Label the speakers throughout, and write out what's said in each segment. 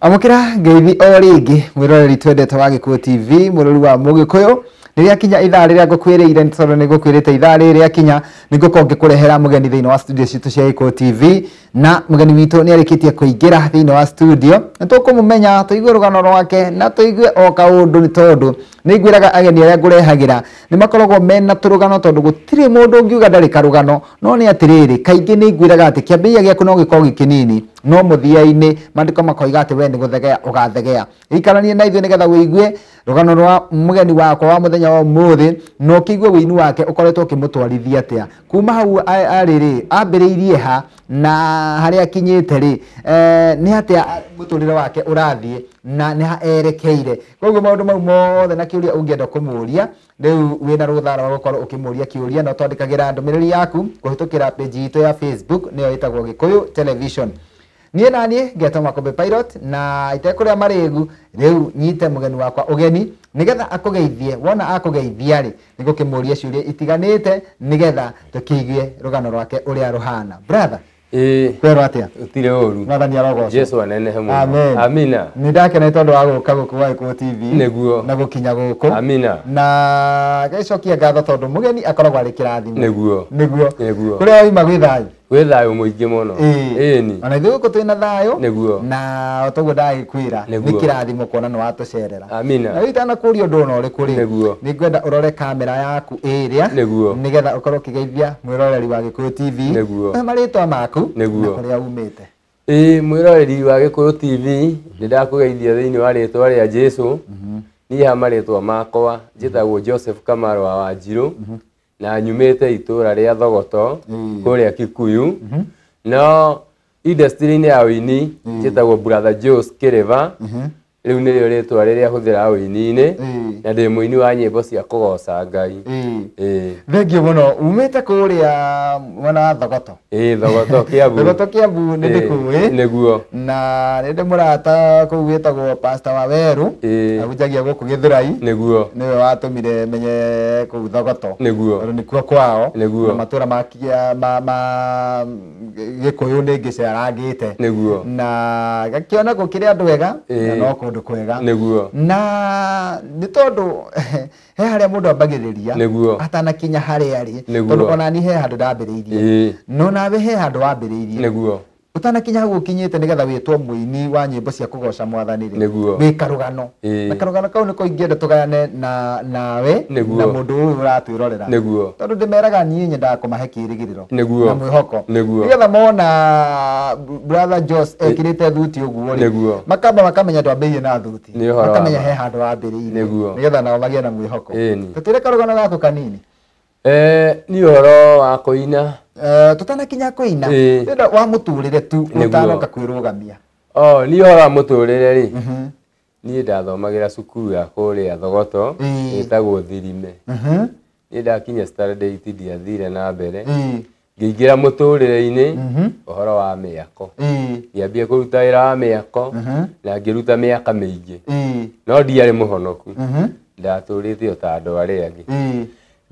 Speaker 1: Amũkĩra ngeithi o rĩngĩ mwĩroreri twendete wa Gĩkũyũ TV mũrori wa Mũgĩkũyũ. Rĩrĩa kinya ithaa rĩrĩa ngũkwĩrĩire nĩ tondũ nĩ ngũkwĩrĩte ithaa rĩrĩ rĩakinya nĩ ngũkorwo ngĩkũrehera mũgeni thĩinĩ wa studio citũ cia Gĩkũyũ TV, na mũgeni witũ nĩ arĩkĩtie kũingĩra thĩinĩ wa studio. Nĩ tũkũmũmenya, tũigue rũgano rwake na tũigue o kaũndũ, nĩ tondũ nĩ ngwĩraga ageni arĩa ngũrehagĩra nĩ makoragwo mena tũrũgano, tondũ gũtirĩ mũndũ ũngiuga ndarĩ karũgano. No nĩ atĩrĩrĩ, kaingĩ nĩ ngwĩraga atĩ kĩambĩrĩria gĩaku no gĩkorwo gĩ kĩnini, no mũthia-inĩ maandĩko makoiga atĩ we nĩ gũthegea ũgathegea. Ikaranie na ithuĩ nĩgetha wĩigue rũgano rwa mũgeni wakwa wa mũthenya wa ũmũthĩ, na ũkĩigue wĩini wake ũkoretwo ũkĩmũtwarithia atĩa kuma hau arĩ rĩ, ambĩrĩirie ha na harĩa akinyĩte rĩ, nĩ atĩa mũtũrĩre wake ũrathiĩ na nĩ ha erekeire. Koguo maũndũ mau mothe na kĩũria ũngĩenda kũmũria rĩu wĩna rũtha rwa gũkorwo ũkĩmũria kĩũria, na ũtwandĩkagĩra ndũmĩrĩri yaku kũhĩtũkĩra page itũ ya Facebook, nĩyo ĩtagwo Gĩkũyũ Television. Niĩ naniĩ ngetwo Makũmbĩ Pilot, na itekũrĩa marĩgu rĩu nyite mũgeni wakwa ũgeni nĩgetha akũgeithie. Wona akũgeithia rĩ, nĩngũkĩmũria ciũria itiganĩte nĩgetha tũkĩigue rũgano rwake ũrĩa rũhana. Brother,
Speaker 2: Ĩĩ.
Speaker 1: Kwĩrwo atĩa?
Speaker 2: Gũtirĩ ũru.
Speaker 1: Mwathani arogocwo.
Speaker 2: Jesu anenehe mũno.
Speaker 1: Amen.
Speaker 2: Amina.
Speaker 1: Nĩ ndakena nĩ tondũ wa gũka gũkũ gwa Gĩkũyũ TV.
Speaker 2: Nĩguo.
Speaker 1: Na gũkinya gũkũ.
Speaker 2: Amina.
Speaker 1: Na gĩcokia ngatho tondũ mũgeni akoragwo arĩ kĩrathimo.
Speaker 2: Nĩguo.
Speaker 1: Nĩguo.
Speaker 2: Nĩguo.
Speaker 1: Kũrĩa wauma gwĩ thayũ?
Speaker 2: Gwĩ thayũ mũingĩ mũno. Ĩni.
Speaker 1: Ona ithuĩ gũkũ twĩna thayũ.
Speaker 2: Nĩguo.
Speaker 1: Na o toguo ndagĩkwĩra, nĩ
Speaker 2: Nĩguo.
Speaker 1: kĩrathimo kuona nĩ watũcerera.
Speaker 2: Amina.
Speaker 1: Na rĩu itanakũria ũndũ ona ũrĩkũ rĩ,
Speaker 2: Nĩguo.
Speaker 1: nĩ ngwenda ũrore kamera yaku ĩrĩa.
Speaker 2: Nĩguo.
Speaker 1: Nĩgetha ũkorwo ũkĩgeithia mwĩroreri wa Gĩkũyũ TV.
Speaker 2: Nĩguo.
Speaker 1: Na marĩtwa maku.
Speaker 2: Nĩguo.
Speaker 1: Na kũrĩa umĩte.
Speaker 2: Ĩĩ, mwĩroreri wa Gĩkũyũ TV, nĩ ndakũgeithia thĩinĩ wa rĩtwa rĩa Jesu. Niĩ ha marĩtwa makwa njĩtagwo Joseph Kamaro wa Wanjirũ, na nyumĩte itũra rĩa Thogoto kũrĩa Kikuyu. No industry-inĩ ya ũini njĩtagwo Brother Jose Kĩrĩva. Rĩu nĩrĩo rĩtwa rĩrĩa hũthĩraga ũini-inĩ, na ndĩ mũini wa nyĩmbo cia kũgoca Ngai. Ĩĩ.
Speaker 1: Thengiũ mũno. Umĩte kũrĩa mwena wa Thogoto?
Speaker 2: Ĩĩ, Thogoto, Kiambu.
Speaker 1: Thogoto, Kiambu nĩ ndĩkũĩ.
Speaker 2: Nĩguo.
Speaker 1: Na nĩ ndĩ mũrata kũu wĩtagwo Pastor Waweru. Ahunjagia gũkũ Gĩthũrai.
Speaker 2: Nĩguo.
Speaker 1: Nĩwe watũmire menye kũu Thogoto.
Speaker 2: Nĩguo.
Speaker 1: Tondũ nĩkuo kwao.
Speaker 2: Nĩguo.
Speaker 1: Na matũra ma Gĩkũyũ nĩ ngĩcerangĩte.
Speaker 2: Nĩguo.
Speaker 1: Na ngakĩona gũkĩrĩ andũ ega, na no kũndũ kwega.
Speaker 2: Nĩguo.
Speaker 1: Na nĩ tondũ he harĩa mũndũ ambagĩrĩria
Speaker 2: Nĩguo.
Speaker 1: atanakinya harĩa arĩ.
Speaker 2: Nĩguo.
Speaker 1: Tondũ ona niĩ he handũ ndambĩrĩirie. No nawe he handũ wambĩrĩirie.
Speaker 2: Nĩguo.
Speaker 1: Ũtanakinya hau ũkinyĩte nĩgetha wĩtwo mũini wa nyĩmbo cia kũgoca mwathani rĩ,
Speaker 2: Nĩguo.
Speaker 1: wĩ karũgano. Na karũgano kau nĩko ingĩenda tũgayane nawe
Speaker 2: Nĩguo.
Speaker 1: na mũndũ ũyũ ũratwĩrorera.
Speaker 2: Nĩguo.
Speaker 1: Tondũ ndĩmeraga niĩ nyendaga kũmahe kĩĩrĩgĩrĩro.
Speaker 2: Nĩguo.
Speaker 1: Na mwĩhoko.
Speaker 2: Nĩguo.
Speaker 1: Nĩgetha mona Brother Jose ekĩrĩte thuti ũguo rĩ,
Speaker 2: Nĩguo.
Speaker 1: makamba makamenya ndwambĩrĩirie na thuti.
Speaker 2: Nĩ ũhoro wa
Speaker 1: Makamenya
Speaker 2: ma.
Speaker 1: he handũ wambĩrĩirie.
Speaker 2: Nĩguo.
Speaker 1: Nĩgetha nao magĩe na mwĩhoko.
Speaker 2: Ĩni.
Speaker 1: Tũtwĩre karũgano gaku kanini.
Speaker 2: Niĩ ũhoro wa kũina.
Speaker 1: Tũtanakinya kũina,
Speaker 2: Ĩĩ.
Speaker 1: ndĩrenda wa mũtũrĩre tu,
Speaker 2: Nĩguo.
Speaker 1: ũtanoka kwĩrũgamia.
Speaker 2: Oh, niĩ ũhoro wa mũtũrĩre rĩ, niĩ ndathomagĩra cukuru ya kũrĩa Thogoto, ĩtagwo Thirime. Niĩ ndakinya standard 8 ndiathire na mbere. Ngĩingĩra mũtũrĩre-inĩ, ũhoro wa mĩako. Ngĩambia kũruta wĩra wa mĩako, na ngĩruta mĩaka mĩingĩ. No ndiarĩ mũhonoku. Ndatũrĩte o ta andũ arĩa angĩ.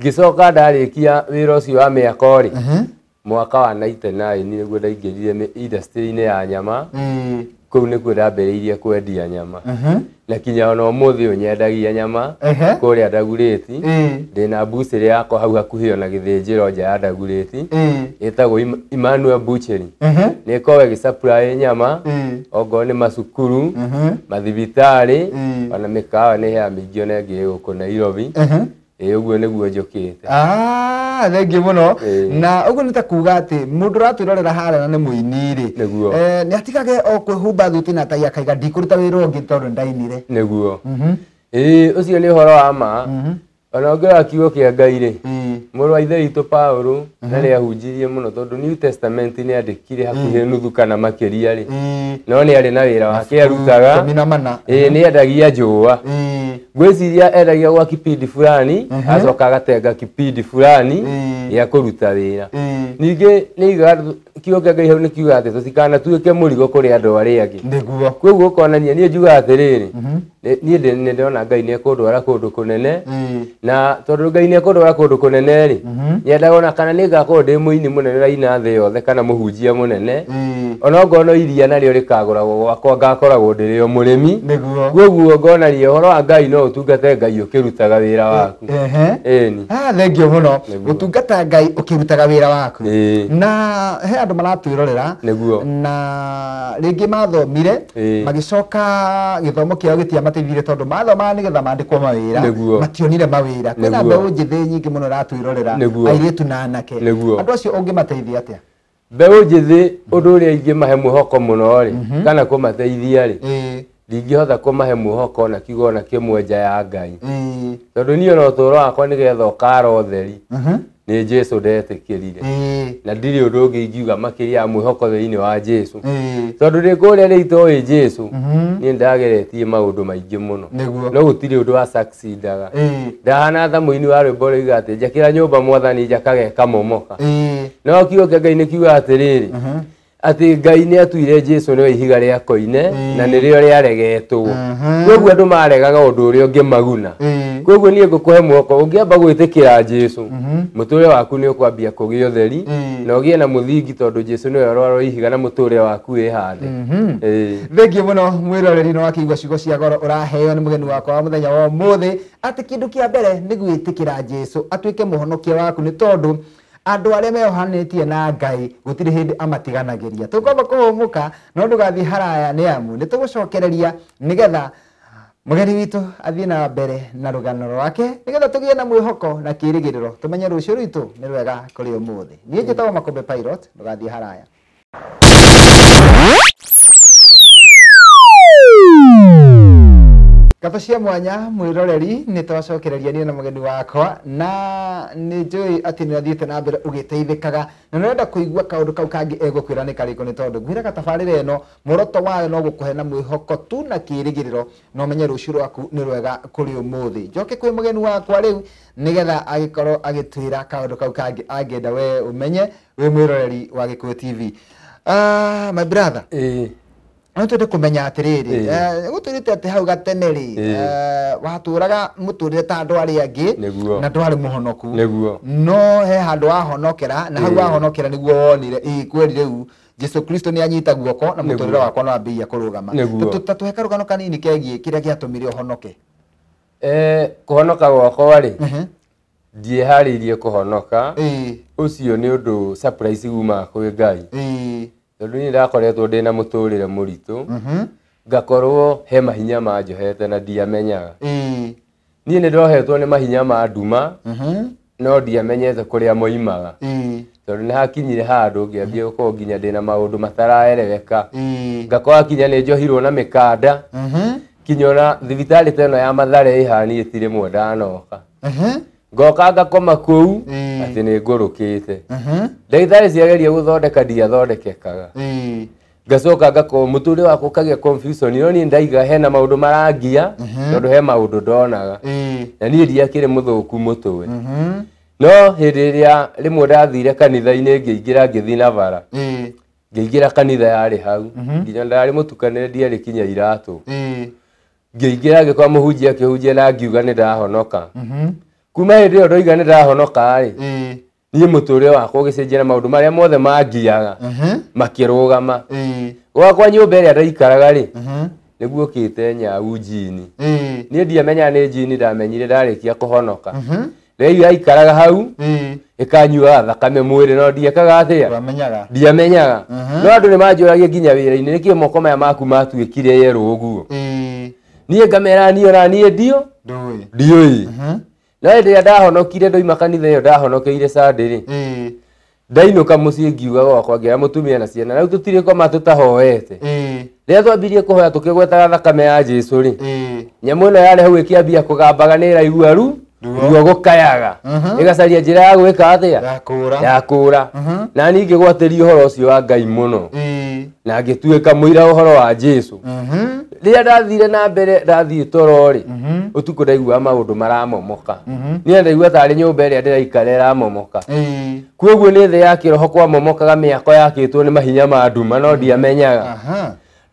Speaker 2: Ngĩcoka ndarĩkia wĩra ũcio wa mĩako rĩ, mwaka wa 99 nĩguo ndaingĩrire industry-inĩ ya nyama. Kũu nĩkuo ndambĩrĩirie kwendia nyama. Na kinya ona ũmũthĩ ũyũ nyendagia nyama kũrĩa Ndagurĩti. Ndĩna mbucĩrĩ yakwa hau hakuhĩ ona gĩthĩnjĩro nja ya Ndagurĩti. Ĩtagwo Emmanuel Butchery. Nĩ ĩkoragwo ĩgĩsupply nyama, ongorwo nĩ macukuru, mathibitarĩ, ona mĩkawa nĩ ĩheaga mĩingĩ ona ĩngĩ gũkũ Nairobi. Ĩĩ, ũguo nĩguo njũkĩte.
Speaker 1: Thengiũ mũno.
Speaker 2: Ĩĩ.
Speaker 1: Na ũguo nĩ ta kuga atĩ mũndũ ũratwĩrorera harĩa na nĩ mũini rĩ,
Speaker 2: Nĩguo.
Speaker 1: Nĩ atigage o kwĩhumba thuti na tai akaiga ndikũruta wĩra ũngĩ tondũ ndainire.
Speaker 2: Nĩguo. Ĩĩ, ũcio nĩ ũhoro wa ma. Ona ũngĩrora kiugo kĩa Ngai rĩ, mũrũ wa ithe witũ Paũlũ na nĩ ahunjirie mũno tondũ New Testament nĩ andĩkire hakuhĩ nuthu kana makĩria rĩ. No nĩ arĩ na wĩra wake arutaga.
Speaker 1: Ikũmi na mana.
Speaker 2: Ĩĩ, nĩ endagia njũa. Ngwĩciria endagia gwa kipindi fulani, acoka agatenga kipindi fulani gĩa kũruta wĩra. Ningĩ nĩ aigaga Kiugo kĩa Ngai hau nĩ kiuga atĩ tũtikanatuĩke mũrigo kũrĩ andũ arĩa angĩ.
Speaker 1: Nĩguo.
Speaker 2: Koguo ũkonania niĩ njugaga atĩrĩrĩ, niĩ nĩ ndĩrona Ngai nĩ ekũndwara kũndũ kũnene, na tondũ Ngai nĩ ekũndwara kũndũ kũnene rĩ, nyendaga ona kana nĩ ngakorwo ndĩ mũini mũnene ũraina thĩ yothe kana mũhunjia mũnene, ona ongorwo no iria narĩo rĩkagũragwo gwakwa ngakoragwo ndĩrĩ o mũrĩmi.
Speaker 1: Nĩguo.
Speaker 2: Koguo ngonania ũhoro wa Ngai no ũtungate Ngai ũkĩrutaga wĩra waku. Ĩni.
Speaker 1: Thengio mũno. Gũtungata Ngai ũkĩrutaga wĩra waku. Na he andũ maratwĩrorera na rĩngĩ mathomire magĩcoka gĩthomo kĩao gĩtiamateithirie tondũ mathomaga nĩgetha mandĩkwo mawĩra, mationire mawĩra. Kwĩna mbeũ njĩthĩ nyingĩ mũno ĩratwĩrorera, airĩtu na anake. Andũ acio ũngĩmateithia atĩa?
Speaker 2: Mbeũ njĩthĩ ũndũ ũrĩa ingĩmahe mwĩhoko mũno rĩ, kana kũmateithia rĩ, ndingĩhota kũmahe mwĩhoko na kiugo ona kĩmwe nja ya Ngai. Tondũ niĩ ona ũtũũro wakwa nĩgetha ũkara ũtheri, nĩ Jesũ ndetĩkĩrire. Na ndirĩ ũndũ ũngĩ ingiuga makĩria ya mwĩhoko thĩinĩ wa Jesũ. Tondũ ndĩ kũrĩa rĩ itoĩ Jesũ, niĩ nĩndageretie maũndũ maingĩ mũno. No gũtirĩ ũndũ wa succeedaga. Ndahana ta mũini wa rwĩmbo rũiga atĩ njakĩra nyũmba mwathani njakaga ĩkamomoka. No kiugo kĩa Ngai nĩ kiugaga atĩrĩrĩ, atĩ Ngai nĩ atuire Jesũ nĩwe ihiga rĩa koine na nĩrĩo rĩaregetwo. Koguo andũ maregaga ũndũ ũrĩa ũngĩmaguna. Koguo niĩ ngũkũhe mwĩhoko, ũngĩamba gwĩtĩkĩra Jesũ, mũtũrĩre waku nĩ ũkwambia kũgĩa ũtheri na ũgĩe na mũthingi tondũ Jesũ nĩwe rwaro rwa ihiga na mũtũrĩre waku wĩhande.
Speaker 1: Thengio mũno mwĩroreri, nĩ wakĩigua ciugo cia goro ũraheo nĩ mũgeni wakwa wa mũthenya wa ũmũthĩ, atĩ kĩndũ kĩa mbere nĩ gwĩtĩkĩra Jesũ atuĩke mũhonokia waku, nĩ tondũ andũ arĩa meohanĩtie na Ngai gũtirĩ hĩndĩ amatiganagĩria. Tũkwamba kũhũmũka no ndũgathiĩ haraya nĩ amu nĩ tũgũcokereria nĩgetha mũgeni witũ athiĩ na mbere na rũgano rwake, nĩgetha tũgĩe na mwĩhoko na kĩĩrĩgĩrĩro, tũmenye rũciũ rwitũ nĩ rwega kũrĩ ũmũthĩ. Niĩ njĩtagwo Makũmbĩ Pilot, ndũgathiĩ haraya. Ngatho cia mwanya mwĩroreri, nĩ twacokereria niĩ na mũgeni wakwa, na nĩ njũĩ atĩ nĩ ũthiĩte na mbere ũgĩteithĩkaga na nĩ ũrenda kũigua kaũndũ kau kangĩ egũkwĩra nĩ karĩkũ, nĩ tondũ ngwĩraga tabarĩra ĩno muoroto wayo no gũkũhe na mwĩhoko tu na kĩĩrĩgĩrĩro na ũmenye rũciũ rwaku nĩ rwega kũrĩ ũmũthĩ. Njoke kwĩ mũgeni wakwa rĩu nĩgetha agĩkorwo agĩtwĩra kaũndũ kau kangĩ angĩenda we ũmenye wĩ mwĩroreri wa Gĩkũyũ TV. My brother, no twende kũmenya atĩrĩrĩ, gũtwĩrĩte atĩ hau gatene rĩ, watũraga mũtũrĩre ta andũ arĩa angĩ na ndwarĩ mũhonoku. No he handũ wahonokera, na hau wahonokera nĩguo wonire kweli rĩu Jesu Kristo nĩ anyita guoko na mũtũrĩre wakwa no ambĩrĩria kũrũgama. Ta tũhe karũgano kanini kegiĩ kĩrĩa gĩatũmire ũhonoke.
Speaker 2: Kũhonoka gwakwa rĩ, ndiĩharĩirie kũhonoka. Ũcio nĩ ũndũ surprise umaga kwĩ Ngai. Tondũ niĩ ndakoretwo ndĩna mũtũrĩre mũritũ, ngakorwo he mahinya manjohete na ndiamenyaga. Niĩ nĩ ndohetwo nĩ mahinya ma nduma, no ndiamenyete kũrĩa moimaga. Tondũ nĩ hakinyire handũ ngĩambia gũkorwo nginya ndĩna maũndũ mataraereweka. Ngakorwo kinya nĩ njohirwo na mĩkanda, kinya ona thibitarĩ ta ĩno ya Mathare ĩhaniĩ ti rĩmwe ndanoka. Ngoka ngakoma kũu atĩ nĩ ngũrũkĩte. Ndagĩtarĩ ciageria gũthondeka ndiathondekekaga. Ngacoka ngakorwo mũtũrĩre wakwa ũkagĩa confusion, no niĩ ndaiga hena maũndũ marangia tondũ he maũndũ ndonaga. Na niĩ ndiakĩrĩ mũthũku mũtwe. No hĩndĩ ĩrĩa rĩmwe ndathire kanitha-inĩ ngĩingĩra ngĩthiĩ na bara. Ngĩingĩra kanitha yarĩ hau, nginya ndarĩ mũtukanĩre ndiarĩ kinya iratũ. Ngĩingĩra ngĩkora mũhunjia akĩhunjia na ngiuga nĩ ndahonoka. Kuma hĩndĩ ĩyo ndoiga nĩ ndahonoka rĩ, niĩ mũtũrĩre wakwa ũgĩcenjia na maũndũ marĩa mothe mangiaga makĩrũgama. Gwakwa nyũmba ĩrĩa ndaikaraga rĩ, nĩguo kĩte nyau njini. Niĩ ndiamenyaga nĩ njini, ndamenyire ndarĩkia kũhonoka. Rĩu yaikaraga hau ĩkanyuaga thakame mwĩrĩ, no ndiekaga atĩa? Ndiamenyaga. No andũ nĩ manjũragia nginya wĩra-inĩ, nĩkĩĩ moko maya maku matuĩkire yerũ ũguo? Niĩ ngamera niĩ ona niĩ ndiũĩ. No hĩndĩ ĩrĩa ndahonokire ndoima kanitha ĩyo ndahonokeire Sunday rĩ, ndainũka mũciĩ ngiuga gwakwa ngĩra mũtumia na ciana, rĩu tũtirĩ koma tũtahoete. Rĩrĩa twambirie kũhoya tũkĩgwetaga thakame ya Jesũ rĩ, nyamũ ĩno yarĩ hau ĩkĩambia kũgambaga nĩ ĩraigua ruo gũkayaga, ĩgacaria njĩra ya gwĩka atĩa? Ya kũra. Na niĩ ngĩgwatĩria ũhoro ũcio wa Ngai mũno, na ngĩtuĩka mũira ũhoro wa Jesũ. Rĩrĩa ndathire na mbere ndathiĩ toro rĩ, ũtukũ ndaigua maũndũ maramomoka. Niĩ ndaigua tarĩ nyũmba ĩrĩa ndĩraikara ĩramomoka. Kwoguo nĩ thĩ ya kĩroho kwamomokaga mĩako yakĩtwo nĩ mahinya ma nduma no ndiamenyaga.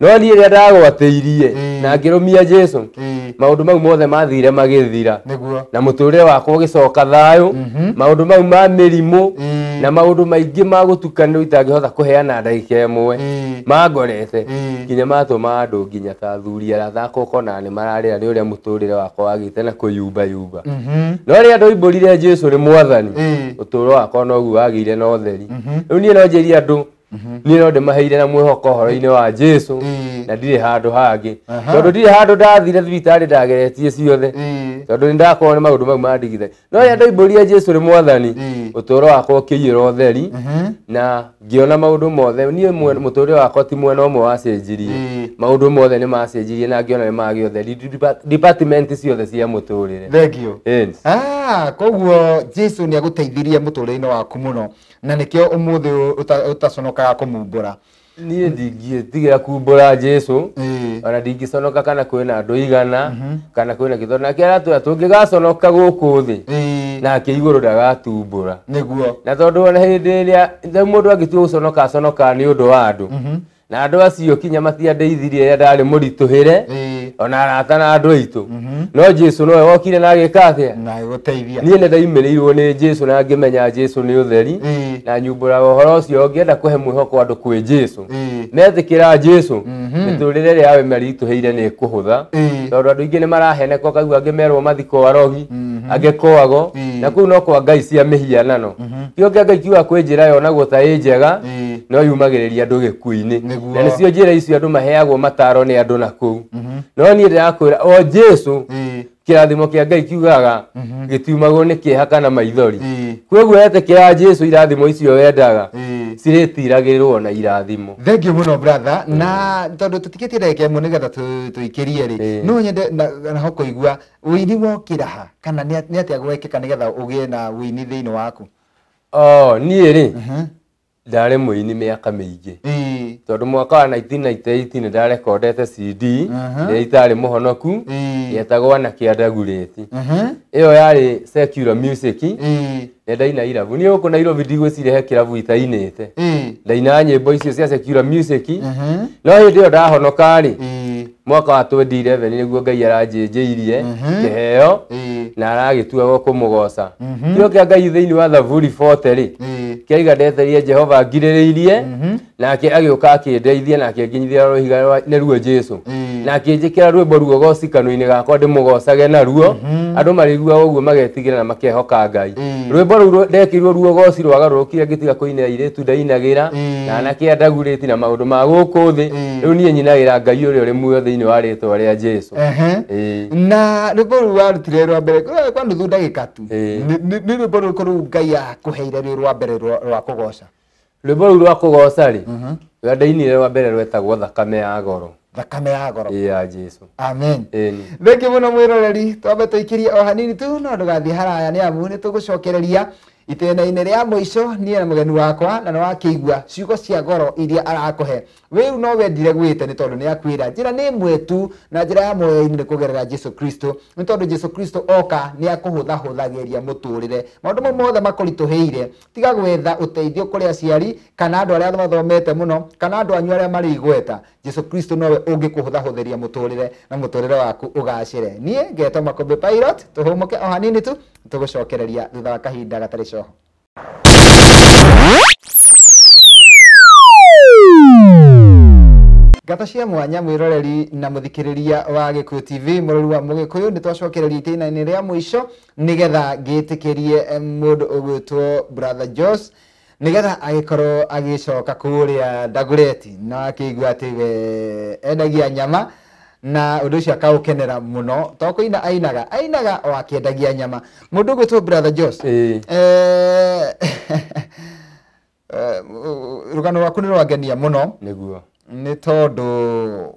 Speaker 2: No niĩ rĩrĩa ndagwatĩirie na ngĩrũmia Jesũ, maũndũ mau mothe mathire magĩthira. Na mũtũrĩre wakwa ũgĩcoka thayũ, maũndũ mau ma mĩrimũ na maũndũ maingĩ ma gũtukanĩrwo itangĩhota kũheana ndagĩka ĩmwe mangorete, nginya matũma andũ nginya ta athuri arata akwa ũkona nĩ mararĩra nĩ ũrĩa mũtũrĩre wakwa wagĩte na kũyumbayumba. No rĩrĩa ndoimbũrire Jesũ nĩ mwathani, ũtũũro wakwa noguo wagĩire na ũtheri. Rĩu niĩ no njĩrie andũ, niĩ no ndĩmaheire na mwĩhoko ũhoro-inĩ wa Jesũ, na ndirĩ handũ hangĩ. Tondũ ndirĩ handũ ndathire thibitarĩ ndageretie ciothe, tondũ nĩ ndakorwo nĩ maũndũ mau mandigithagia. No rĩrĩa ndoimbũrire Jesũ nĩ mwathani, ũtũũro wakwa ũkĩiyũra ũtheri, na ngĩona maũndũ mothe. Niĩ mũtũũrĩre wakwa ti mwena ũmwe wacenjirie, maũndũ mothe nĩ macenjirie na ngĩona nĩ magĩa ũtheri department ciothe cia mũtũũrĩre.
Speaker 1: Thank you. Koguo Jesũ nĩ agũteithirie mũtũũrĩre-inĩ waku mũno, na nĩkĩo ũmũthĩ ũtaconokaga kũmumbũra.
Speaker 2: Niĩ ndingĩtigĩra kumbũra Jesũ, ona ndingĩconoka kana kwĩna andũ igana, kana kwĩna kĩthomo. Nake aratwĩra tũngĩgaconoka gũkũ thĩ, nake igũrũ ndagatumbũra.
Speaker 1: Nĩguo.
Speaker 2: Na tondũ ona hĩndĩ ĩrĩa rĩu mũndũ angĩtua gũconoka, aconokaga nĩ ũndũ wa andũ. Na andũ acio kinya matiandeithirie rĩrĩa ndarĩ mũritũhĩre, ona arata na andũ aitũ. No Jesũ nowe wokire na agĩka atĩa?
Speaker 1: Na agĩgũteithia.
Speaker 2: Niĩ nĩ ndaimĩrĩirwo nĩ Jesũ na ngĩmenya Jesũ nĩ ũtheri, na nyumbũraga ũhoro ũcio ngĩenda kũhe mwĩhoko andũ kwĩ Jesũ. Metĩkĩra Jesũ, mĩtũrĩre ĩrĩa yawe maritũhĩire nĩ ĩkũhũtha. Tondũ andũ aingĩ nĩ maraheneka ũkaigua angĩ merwo mathiĩ kwa arogi, angĩ kwago, na kũu no kwa ngai cia mĩhianano. Kĩo kĩa Ngai kiugaga kwĩ njĩra yonagwo ta ĩ njega, no yumagĩrĩria andũ gĩkuũ-inĩ. Na nĩcio njĩra icio andũ maheagwo mataro nĩ andũ na kũu. No niĩ ndĩrakwĩra o Jesũ, kĩrathimo kĩa Ngai kiugaga gĩtiumagwo nĩ kĩeha kana maithori. Kwoguo wetĩkĩra Jesũ irathimo icio wendaga cirĩtiragĩrĩrwo na irathimo.
Speaker 1: Thank you mũno brother. Na tondũ tũtikĩtie ndagĩka ĩmwe nĩgetha tũikĩrie rĩ, no nyende naho kũigua ũini wokĩra ha, kana nĩ atĩa gwekĩka nĩgetha ũgĩe na ũini thĩinĩ waku?
Speaker 2: Niĩ rĩ, ndarĩ mũini mĩaka mĩingĩ. Tondũ mwaka wa 1998 nĩ ndarekondete CD ĩrĩa itarĩ mũhonoku, yetagwo Anake a Ndagurĩti. Ĩyo yarĩ secular music. Nĩ ndaina irabu. Niĩ gũkũ Nairobi ndigwĩciria he kĩrabu itainĩte. Ndaina nyĩmbo icio cia secular music. No hĩndĩ ĩyo ndahonoka rĩ, mwaka wa 2011 nĩguo Ngai aranjĩnjĩirie kĩheo na aragĩtua gwa kũmũgoca. Kĩo kĩa Ngai thĩinĩ wa Thaburi 40 rĩ, kĩaiga ndetherie Jehova ngirĩrĩirie, nake agĩũka akĩndeithia na akĩnginyithia rũhiga nĩruo Jesũ. Na akĩnjĩkĩra rwĩmbo ruogoci kanua-inĩ gakwa ndĩmũgocage naruo, andũ marĩiguaga ũguo magetigĩra na makehoka Ngai. Rwĩmbo rũu ndekĩrirwo ruogoci rwagarũrũkire ngĩtiga kũinĩra airĩtu ndainagĩra, na anake a Ndagurĩti na maũndũ ma gũkũ thĩ. Rĩu niĩ nyinagĩra Ngai ũrĩa ũrĩ muoyo thĩinĩ wa rĩtwa rĩa Jesũ.
Speaker 1: Na rwĩmbo rũu warutire rwa mbere kwa nuthu ndagĩka tu, nĩ rwĩmbo rũrĩkũ rũu Ngai akũheire rwĩ rwa mbere rwa kũgoca?
Speaker 2: Rwĩmbo rũu rwa kũgoca rĩ, rũrĩa ndainire rwa mbere rwetagwo Thakame ya Goro.
Speaker 1: Thakame ya Goro.
Speaker 2: Ya Jesũ.
Speaker 1: Amen. Thank you mũno mwĩroreri, twambe tũikĩrie o hanini tu no ndũgathiĩ haraya nĩ amu nĩ tũgũcokereria itĩna-inĩ rĩa mũico niĩ na mũgeni wakwa, na nĩ wakĩigua ciugo cia goro iria arakũhe. Rĩu no wendire gwĩte nĩ tondũ nĩ akwĩra njĩra nĩ ĩmwe tu, na njĩra ya muoyo-inĩ nĩ kũgerera Jesũ Kristo, nĩ tondũ Jesũ Kristo oka nĩ akũhũthahũthagĩria mũtũrĩre. Maũndũ mau mothe makũritũhĩire, tiga gwetha ũteithio kũrĩ aciari kana andũ arĩa mathomete mũno kana andũ anyu arĩa marĩ igweta. Jesũ Kristo nowe ũngĩkũhũthahũthĩria mũtũrĩre na mũtũrĩre waku ũgacĩre. Niĩ ngetwo Makũmbĩ Pilot, tũhũmũke o hanini tu, tũgũcokereria thutha wa kahinda gatarĩ coho. Ngatho cia mwanya mwĩroreri na mũthikĩrĩria wa Gĩkũyũ TV, mũrori wa Mũgĩkũyũ, nĩ twacokereria itĩna-inĩ rĩa mũico nĩgetha ngĩtĩkĩrie mũndũ ũgwĩtwo Brother Josh nĩgetha agĩkorwo agĩcoka kũrĩa Ndagureti, na akĩigua atĩ we endagia nyama na ũndũ ũcio akaũkenera mũno, to kũina ainaga, ainaga o akĩendagia nyama. Mũndũ ũgwĩtwo Brother Josh, rũgano rwaku nĩ rwangenia mũno.
Speaker 2: Nĩguo.
Speaker 1: Nĩ tondũ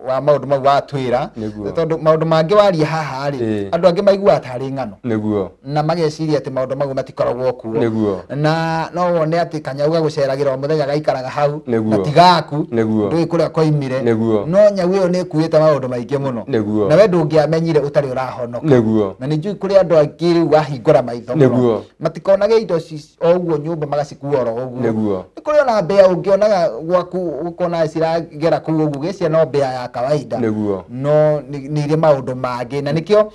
Speaker 1: wa maũndũ mau watwĩra, tondũ maũndũ mangĩ waria haha rĩ, andũ angĩ maiguaga tarĩ ng'ano.
Speaker 2: Nĩguo.
Speaker 1: Na mageciria atĩ maũndũ mau matikoragwo kuo.
Speaker 2: Nĩguo.
Speaker 1: Na no wone atĩ kanyau gagũceragĩra o mũthenya gaikaraga hau na ti gaku, ndũĩ kũrĩa koimire.
Speaker 2: Nĩguo.
Speaker 1: No nyau ĩyo nĩ ĩkuĩte maũndũ maingĩ mũno.
Speaker 2: Nĩguo.
Speaker 1: Na we ndũngĩamenyire ũtarĩ ũrahonoka.
Speaker 2: Nĩguo.
Speaker 1: Na nĩ njũĩ kũrĩ andũ angĩ rĩu wahingũra maitho mũno, matikonage indo o ũguo nyũmba magacikua oro ũguo.
Speaker 2: Nĩguo.
Speaker 1: Nĩ kũrĩ ona mbĩa ũngĩonaga gwaku ũkona ciragera kũu ũguo gĩcia no mbĩa ya kawaida.
Speaker 2: Nĩguo.
Speaker 1: No nĩ irĩ maũndũ mangĩ, na nĩkĩo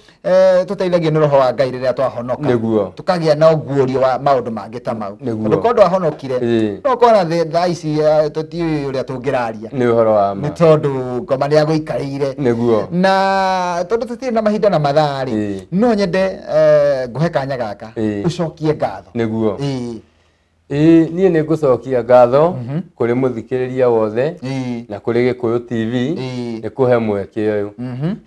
Speaker 1: tũteithagio nĩ roho wa Ngai rĩrĩa twahonoka.
Speaker 2: Nĩguo.
Speaker 1: Tũkagĩa na ũguũrio wa maũndũ mangĩ ta mau. Tondũ korwo ndwahonokire, no ũkona thaa ici tũtiũĩ ũrĩa tũngĩraria.
Speaker 2: Nĩ ũhoro wa ma.
Speaker 1: Nĩ tondũ ngoma nĩ agũikarĩire.
Speaker 2: Nĩguo.
Speaker 1: Na tondũ tũtirĩ na mahinda na mathaa rĩ, no nyende ngũhe kanya gaka ũcokie ngatho.
Speaker 2: Nĩguo. Niĩ nĩ ngũcokia ngatho kũrĩ mũthikĩrĩria wothe na kũrĩ Gĩkũyũ TV nĩ kũhe mweke ũyũ.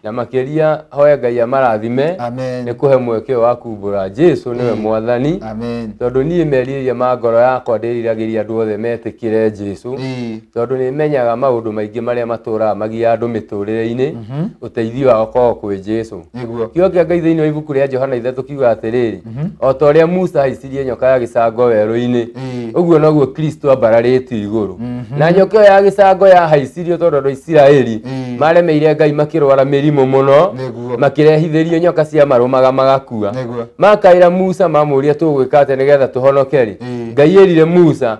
Speaker 2: Na makĩria hoya Ngai amarathime nĩ kũhe mweke ũyũ wa kumbũra Jesũ nĩwe Mwathani. Tondũ niĩ merirĩria ma ngoro yakwa ndĩriragĩria andũ othe metĩkĩre Jesũ. Tondũ nĩ menyaga maũndũ maingĩ marĩa matũraga magiaga andũ mĩtũrĩre-inĩ, ũteithio wao ũkoragwo kwĩ Jesũ. Kiugo kĩa Ngai thĩinĩ wa ibuku rĩa Johana 3 kiugaga atĩrĩrĩ, o ta ũrĩa Musa ahaicirie nyoka ya gĩcango werũ-inĩ, ũguo noguo Kristo ambararĩtio igũrũ. Na nyoka ĩyo ya gĩcango yahaicirio tondũ andũ a Isiraeli maremeire Ngai makĩrwara mĩrimũ mũno, makĩrehithĩrio nyoka cia marũmaga magakua. Makaĩra Musa mamũria tũgwĩka atĩa nĩgetha tũhonoke rĩ, Ngai erire Musa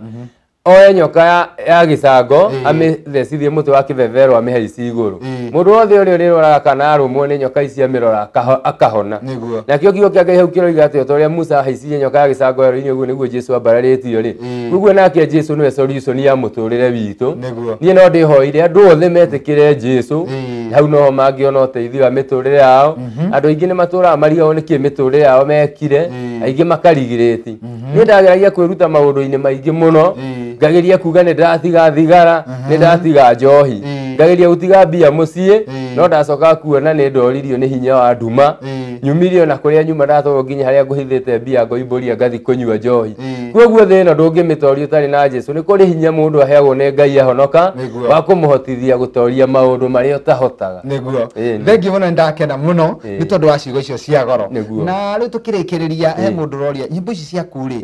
Speaker 2: oe nyoka ya gĩcango amĩthecithie mũtĩ wa kĩbebero amĩhaicie igũrũ. Mũndũ wothe ũrĩa ũrĩrwaraga kana arũmwo nĩ nyoka ici amĩrora akahona. Nakĩo kiugo kĩa Ngai hau kĩroiga atĩ o ta ũrĩa Musa ahaicirie nyoka ya gĩcango werũ-inĩ ũguo nĩguo Jesũ ambararĩtio rĩ, ũguo nake Jesũ nĩwe solution ya mũtũrĩre witũ. Niĩ no ndĩhoire andũ othe metĩkĩre Jesũ, hau noho mangĩona ũteithio wa mĩtũrĩre yao. Andũ aingĩ nĩ matũraga marigagwo nĩkĩ mĩtũrĩre yao mekire, aingĩ makarigirĩti. Niĩ ndageragia kwĩruta maũndũ-inĩ maingĩ mũno, ngageria kuga nĩ ndatiga thigara, nĩ ndatiga njohi, ngageria gũtiga mbia mũciĩ, no ndacoka kuona nĩ ndoririo nĩ hinya wa nduma. Nyumirio na kũrĩa nyuma ndatwarwo nginya harĩa ngũhithĩte mbia ngoimbũria ngathi kũnyua njohi. Koguo thĩ ĩno ndũngĩmĩtoria ũtarĩ na Jesũ. Nĩ kũrĩ hinya mũndũ aheagwo nĩ Ngai ahonoka wa kũmũhotithia gũtoria maũndũ marĩa ũtahotaga.
Speaker 1: Nĩguo. Thengiũ mũno, nĩ ndakena mũno nĩ tondũ wa ciugo icio cia goro. Na rĩu tũkĩrĩkĩrĩria, he mũndũ ũroria nyĩmbo ici ciaku rĩ,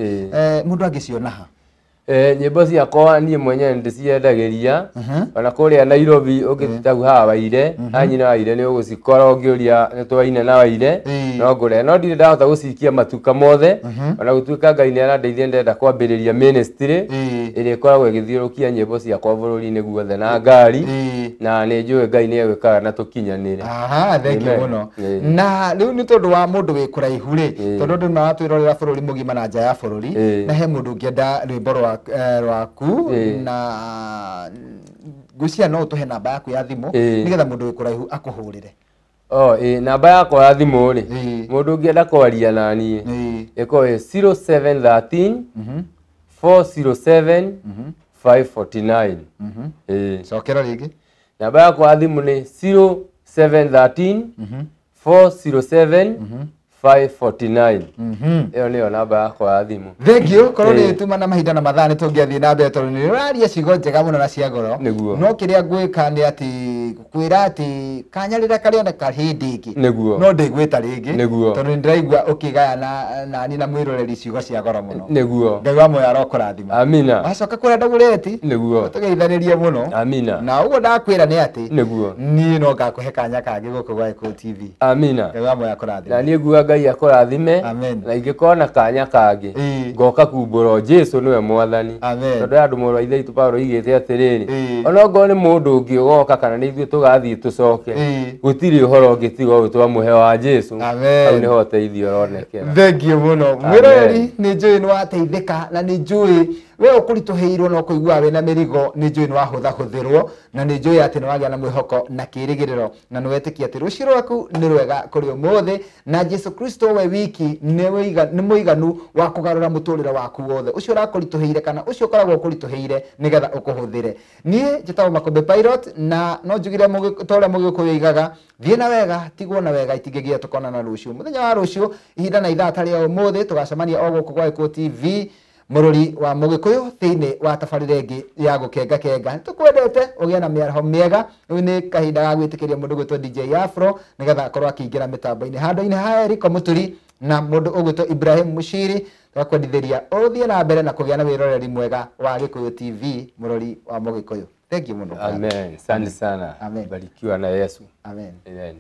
Speaker 1: mũndũ angĩciona ha?
Speaker 2: Nyĩmbo ciakwa niĩ mwenyewe nĩndĩciendagĩria ona kũrĩa Nairobi ũngĩthiĩ haha Waire, hanyina Waire nĩ ũgũcikora ũngĩũria nĩ twaine na Waire no ngũre, no ndirĩ ndahota gũcikia matuka mothe, ona gũtuĩka Ngai nĩ arandeithia ndĩrenda kwambĩrĩria ministry ĩrĩa ĩkoragwo ĩgĩthiũrũkia nyĩmbo ciakwa bũrũri-inĩ guothe na ngari, na nĩ njũĩ Ngai nĩ egwĩkaga na tũkinyanĩre.
Speaker 1: Aha, thengiũ mũno. Na rĩu nĩ tondũ wa mũndũ wĩ kũraihu rĩ, tondũ andũ nĩ maratwĩrorera bũrũri mũgima na nja ya bũrũri, na he mũndũ ũngĩenda rwĩmbo rwaku na ngwĩciria no ũtũhe namba yaku ya thimũ nĩgetha mũndũ wĩ kũraihu akũhũrĩre.
Speaker 2: Namba yakwa ya thimũ rĩ, mũndũ ũngĩenda kwaria na niĩ ĩkorwo ĩ 0713 407 549.
Speaker 1: Cokera rĩngĩ.
Speaker 2: Namba yakwa ya thimũ nĩ 0713 407 549. Ĩyo nĩyo namba yakwa ya thimũ.
Speaker 1: Thengiũ, korwo nĩ tuma na mahinda na mathaa nĩ tũngĩathiĩ na mbere tondũ nĩ ũraria ciugo njega mũno na cia goro. No kĩrĩa ngwĩka nĩ atĩ ngũkwĩra atĩ kanya rĩrĩa karĩoneka hĩndĩ ĩngĩ no ndĩgwĩta rĩngĩ, tondũ nĩ ndĩraigua ũkĩgayana nani na mwĩroreri ciugo cia goro mũno. Ngai wa muoyo arokũrathima.
Speaker 2: Amina.
Speaker 1: Wacoka kũrĩa Ndagũreti, tũgeithanĩrie mũno.
Speaker 2: Amina.
Speaker 1: Na ũguo ndakwĩra nĩ atĩ niĩ no ngakũhe kanya kangĩ gũkũ gwa Gĩkũyũ TV.
Speaker 2: Amina.
Speaker 1: Ngai wa muoyo akũrathime.
Speaker 2: Na niĩ nguga Ngai akũrathime, na ingĩkorwo na kanya kangĩ ngoka kumbũra Jesũ nĩwe Mwathani. Tondũ andũ mũrũ wa Ithe witũ Paulo oigĩte atĩrĩrĩ, ona ongorwo nĩ mũndũ ũngĩ ũgoka kana nĩ ithuĩ tũgathiĩ tũcoke, gũtirĩ ũhoro ũngĩ tiga ũyũ twamũhe wa Jesũ. Hau nĩho ũteithio ũronekera.
Speaker 1: Thengiũ mũno. Mwĩroreri, nĩ njũĩ nĩ wateithĩka, na nĩ njũĩ we ũkũritũhĩirwo na ũkũigua wĩna mĩrigo, nĩ njũĩ nĩ wahũthahũthĩrwo, na nĩ njũĩ atĩ nĩ wagĩa na mwĩhoko na kĩĩrĩgĩrĩro, na nĩ wetĩkia atĩ rũciũ rwaku nĩ rwega kũrĩ ũmũthĩ, na Jesũ Kristo we wiki nĩ mũiganu wa kũgarũra mũtũrĩre waku wothe ũcio ũrakũritũhĩire kana ũcio ũkoragwo ũkũritũhĩire nĩgetha ũkũhũthĩre. Niĩ njĩtagwo Makũmbĩ Pilot, na no njugire ta ũrĩa Mũgĩkũyũ oigaga, thiĩ na wega, tigwo na wega, itingĩgia tũkonana rũciũ. Mũthenya wa rũciũ ihinda na ithaa ta rĩa ũmũthĩ tũgacemania o gũkũ gwa Gĩkũyũ TV. Mũrori wa Mũgĩkũyũ thĩinĩ wa tabarĩra ĩngĩ ya gũkenga kenga. Nĩtũkwendete ũgĩe na mĩaraho mĩega. Rĩu nĩ kahinda ga gwĩtĩkĩria mũndũ gwĩtwo DJ Afro nĩgetha akorwo akĩingĩra mĩtambo-inĩ. Handũ-inĩ ha Eriko Mũturi na mũndũ ũgwĩtwo Ibrahim Mushiri, tũgakwendithĩria ũthiĩ na mbere na kũgĩa na wĩroreri mwega wa Gĩkũyũ TV, mũrori wa Mũgĩkũyũ. Thank you mũno.
Speaker 2: Amen. Asante sana.
Speaker 1: Amen.
Speaker 2: Barikiwa na Yesu.
Speaker 1: Amen.
Speaker 2: Amen.